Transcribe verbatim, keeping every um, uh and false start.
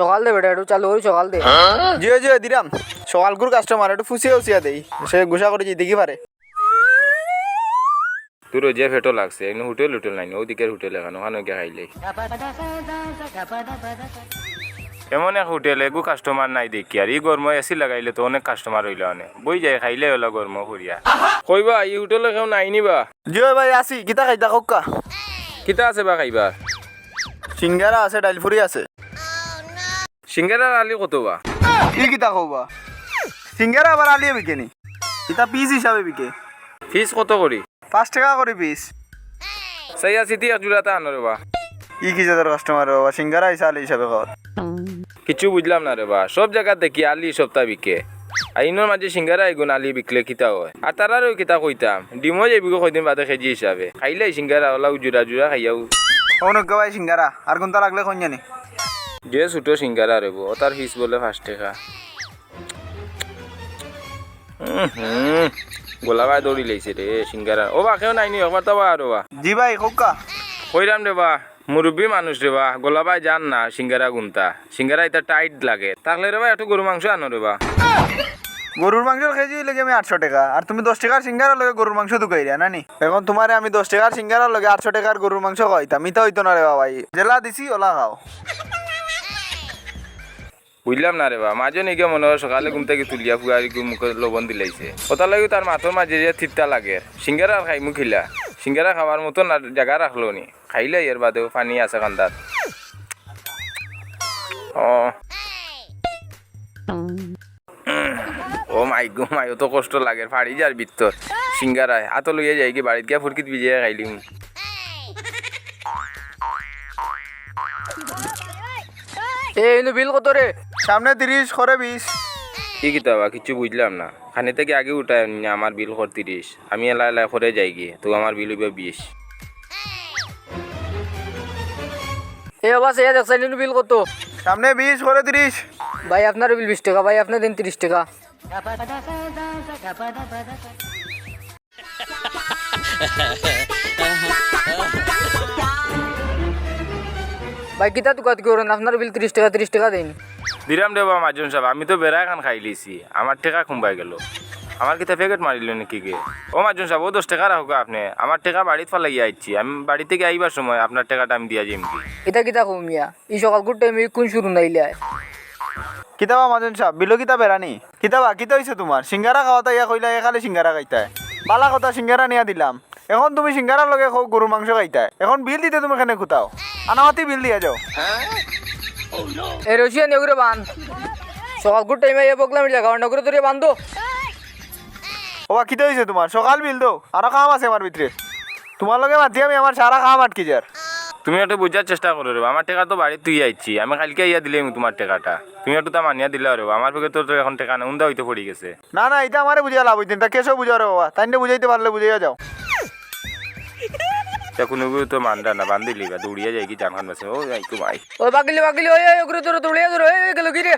সকাল দে বেটা, একটু চালু করি সকাল দে। জিও জিও দিরাম, সকালকুর কাস্টমার, একটু ফুসিয়া উসিয়া দেই, সে গুসা করি দেখি পারে। তোর ওই যে পেটো লাগছে, এমনি হোটেল হোটেল নাই নি, ওদিকের হোটেল এখন, ওখানো গিয়া খাইলে। এমন এক হোটেল, এগু কাস্টমার নাই দেখি, আর ই গরমো এসি লাগাইলে তো অনেক কাস্টমার অইলো অনে। বই যাই খাইলে অলা গরমো ফুরিয়া। কইবা, ই হোটেলো কেউ নাই নি বা? জি অয় ভাই, আছি। কিতা খাইতা কউক্কা? কিতা আছে বা খাইবা? সিঙ্গারা আছে, ডাইল ফুরি আছে। সিঙ্গারার আলি কত বা? ই কিতা কও বা? সিঙ্গারা আবার আলিয়ে বিকে নি? ইতা পিস হিসাবে বিকে। পিস কত করি? পাঁচ টেকা করি পিস। চাইয়া চিতি এক জুড়াতা আনো রে বা। ই কি জাতর কাস্টমার রে বাবা, সিঙ্গারা আইছে আলি হিসাবে কর। কিচ্ছু বুঝলাম না রে বা, সব জাগাত দেখি আলি সবতা বিকে, আর ইনোর মাঝে সিঙ্গারা এগুন আলি বিকলে কিতা অয়? আর তারারেও কিতা কইতাম, ডিমও যাইবি গো কয়দিন বাদে কেজি হিসাবে। খাইলাই সিঙ্গারা অলা জুড়া জুড়া খাইয়াউ। অনো গো ভাই সিঙ্গারা, আর কুনতা লাগলে কইন জানি। যে ছোট সিঙ্গারা রে বা, অতার পিস বলে পাঁচ টেকা। উম হুম, গোলা ভাই দৌড়ি লাইছে রে সিঙ্গারা। ও বা, কেউ নাই নি, একবার তো বা আরো বা। জি ভাই, কউক্কা। কইরাম রে বা, মুরব্বি মানুষ রে বা, গোলা ভাই জান না সিঙ্গারা গুনতা। সিঙ্গারা ইতা টাইট লাগে। তাহলে রে বা, একটু গরু মাংস আনো রে বা। গরুর মাংসর কেজি অইলে গি আমি আটশো টেকা, আর তুমি দশ টেকার সিঙ্গারার লগে গরুর মাংস দুকাইরা না নি? এখন তুমারে আমি দশ টেকার সিঙ্গারার লগে আটশো টেকার গরুর মাংস খাওয়াইতাম, ইতা অইতো না রে বা ভাই। যেলা দিছি, অলা খাও। বুঝলাম না রে বা, মাঝে নিকে মনে অয় সকালে ঘুম থাকি তুলিয়া ফুয়ারি মুখো লবণ দিলাইছে। অতার লাগি তার মাথার মাঝে যে তিতা লাগে। সিঙ্গারা আর খাইমু কিলা? সিঙ্গারা খাওয়ার মতো না জাগা রাখলো নি। খাইলাই এর বাদেও পানি আছে কান্দাত। ও। ও মাই গো মাই, অত কষ্ট লাগের, ফাড়ি যার ভিতর। সিঙ্গারায়, আতো লইয়া যাইগি, বাড়িত গিয়া ফুরকিত ভিজাইয়া খাইলিমু। এ, ইনু বিল কত রে? সামনে তিরিশ, করে বিশ। ই কিতা বা, কিচ্ছু বুঝলাম না। খানি থাকি আগে উঠায় নি, আমার বিল কর তিরিশ। আমি এলা এলা করে যাইগি, তো আমার বিল অইবো বিশ। এ বাবা, সে দেখছেন ইনু বিল কত? সামনে বিশ, করে তিরিশ। ভাই, আপনার বিল বিশ টেকা, ভাই, আপনে দেইন তিরিশ টেকা। ভাই, কিতা তুকাতুকি করইন? আপনার বিল তিরিশ টেকা, তিরিশ টেকা দেইন। দিরাম রে বা মাজন সাব, আমি তো বেড়া এখান খাইলিছি, আমার টেকা কুনবায় গেলো? আমার কিতা প্যাকেট মারিলো নাকি গে? ও মাজন সাব, ও দশ টেকা রাখউক্কা আপনে, আমার টেকা বাড়িত ফালাইয়া আইছি, আমি বাড়ি থাকি আইবার সময় আপনার টেকাটা আমি দিয়া যাইমুগি। ইতা কিতা কও মিয়া? ই সকালকুর টাইমে কুন সুরুন আইলায়? কিতা বা মাজন সাব, বিলো কিতা বেড়া নি? কিতা বা, কিতা অইছে তুমার? সিঙ্গারা খাওয়াত আইয়া কইলায়, এ খালি সিঙ্গারা খাইতায়। বালা কথা, সিঙ্গারা নিয়া দিলাম। এখন তুমি সিঙ্গারার লগে কও গরুর মাংস খাইতায়। এখন বিল দিতে তুমি কেনে কুতাও? আনামাতি বিল দিয়া যাও। এ রশিয়া নেগুরে বান। সকালকুর টাইমে এ বগলামির জাগা, নেগুরে ধরিয়া বান্ধো। ও বা, কিতা অইছে তুমার? সকাল বিল দেও, আরো কাম আছে আমার ভিতরে। তুমার লগে মাতি আমি আমার সারা কাম আটকি যার। তুমি একটু বুঝার চেষ্টা করো রে বা, আমার টেকা তো বাড়িত থুইয়া আইছি, আমি কাইলকে আইয়া দিলাইমু তুমার টেকাটা। তুমি একটু তা মানিয়া দিলাও রে বা, আমার পকেটো তো এখন টেকা নাই, উন্দা অইতে পড়ি গেছে। না না, ইতা আমারে বুঝাইয়া লাভ অইতো না, ইতা ক্যাশো বুঝাও রে বাবা, তাইনরে বুঝাইতে পারলে বুঝাইয়া যাও। তা কুনু তো মানরা না, বান্ধিলিবা, দৌড়িয়া যাইগি জানখান বাঁচে। ও যাই তো ভাই। ও বাগিলি, বাগিলি, ওই, ওই, ওগুরে ধরো, দৌড়িয়া ধরো, ওই, ওই, গেলো গি রে?